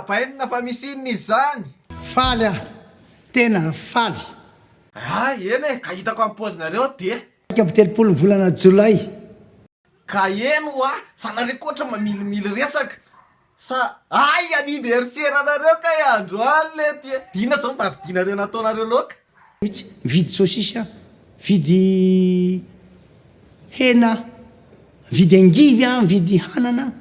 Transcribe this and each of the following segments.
Rabainina fa misy inona izany? Faly aho, tena faly. Ah eny e, ka hitako amin'ny paozinareo dia. 31 ny volana jolay. Ka eny hoa, fa nareo koa ohatra mamilimily resaka. Sa hay anniversaire anareo kay androany lety e! Dia inona zao mba vidinareo nataonareo laoka? Mihitsy, mividy saosisy aho, mividy hena aho, mividy angivy aho, mividy hanana aho.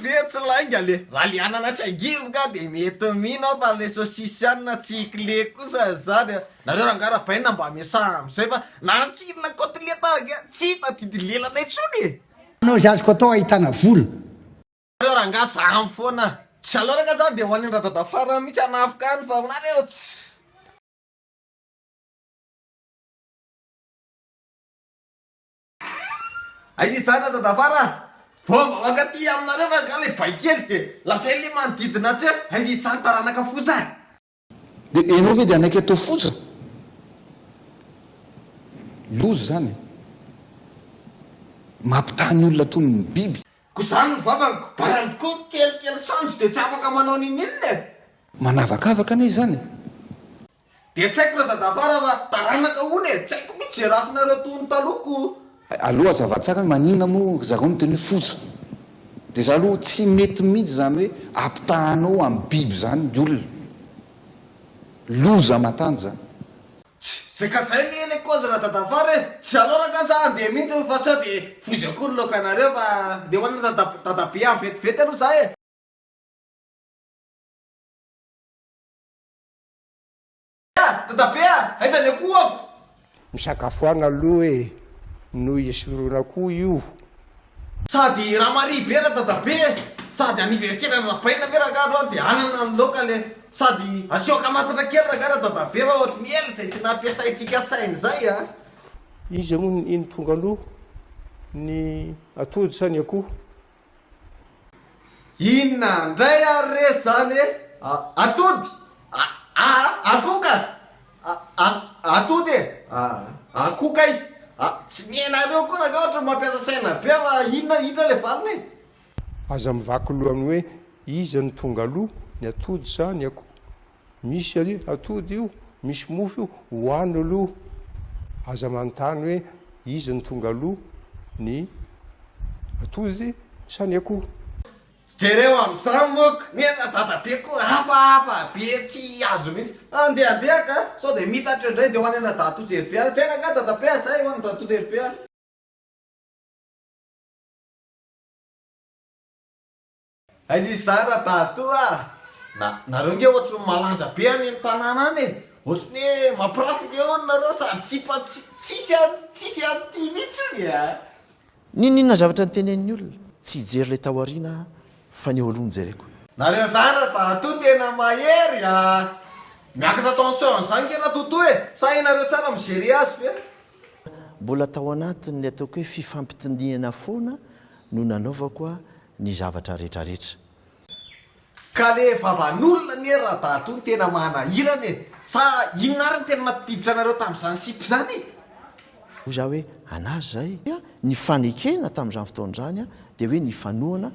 Ve tsy lainga le, raha le anana sy angivy nga de mety mino aho fa le saucisse anona tsy clé kosa zany a! Nareo rangaha rabainina mba miasaha amizay fa na ny tsirona côtelette ary tsy tadidy lelanay tsony e! Manao izay azoko atao ahitana vola. Nareo rangaha zany foana. Tsy aleo rangaha zany de ho any an-dRadadafara mihitsy hanafika any fa nareo tsy. Aiza izany Radadafara a! Vao mba mankaty aminareo fa angaha le bay kely de lazainy le manodidina atsy hoe aiza izany taranaka foza a! Dia enao ve dia hanaiky atao foza? Loza izany e! Mampitaha ny olona toy ny biby. Ko zany ny vavany ko bandy koa kelikely sanjo de tsy afaka manao ninoninona e! Manavakavaka anie izany e! Dia tsy haiko radadafara fa taranaka hono e! Tsy haiko mihitsy ze rasinareo toy ny taloha ko! Aloha azava tsara hoe maninona moa ry zareo miteny hoe foza? Dia za aloha tsy mety mihitsy izany hoe ampitahanao amin'ny biby izany ny olona. Loza aman-tany izany. Tsy zay ka zay le le kozy radadafara e! Tsy aleo rangah za andeha mihitsy fa sao dia foza koa ny laokanareo fa ndeha ho any dadabe any vetivety aloha za e! Dadabe a! Aiza ny akohako? Misakafoana aloha e! No hisoroana koa io. Sady ramaria be ra dadabe e! Sady anniversaire an'i Rabaina ve rangah androany dia anana ny laoka le! Sady asio ankamantatra kely rangah ra dadabe fa ohatry ny ela izay tsy nampiasaintsika saina izay a! Iza moa no tonga aloha, ny atody sa ny akoho? Inona indray ary re zany e? Atody! A akoho ka! A atody e! Akoho kay! Tsy ny hainareo koa rangah ohatran'ny mampiasa saina be fa inona inona le valiny e? Aza mivaky loha amin'ny hoe iza no tonga aloha, ny atody sa ny akoho? Misy anie atody io, misy mofo io, hohano aloha. Aza manontany hoe iza no tonga aloha, ny atody sa ny akoho. Jereo amzany mok ny ana dadabe koa hafahafa be tsy azo mihitsy andehandeha ka sao de mitatra eo ndray de ho any ana dadatoa Gervais any zay rangah dadabe a zay ho any dadatoa Gervais any. Aiza izy zany Radatoa a! Na, nareo nge ohatry ny malaza be any amin'ny tanàna any e! Ohatry ny hoe mampirafy nge hono nareo sady tsy mpa tsy tsisy an tsisy an'ity mihitsy a! N'inon'inona zavatra notenenin'ny olona, tsy hijery ilay tao aoriana aho fa ny eo aloha no jereko. Nareo zany Radatoa tena mahery a! Miakatra tension an'izany nge Ratotoa e! Sa hainareo tsara mi-gérer azy ve? Mbola tao anatin'ny ataoko hoe fifampitindihana foana no nanaovako ny zavatra retraretra. Ka le vavan'olona anie Radatoa no tena manahirana e! Sa inona ary no tena nampiditra anareo tamin'izany sipa izany e? Hoy za hoe anazy zay. Ny fanekena tamin'izany fotoana izany dia hoe nifanohana.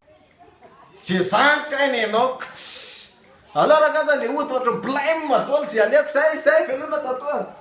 Ze zany kay nenao kts. Aleo rangah zany le ody ohatry ny blem daholo ze aleoko zay zay veloma Dadatoa.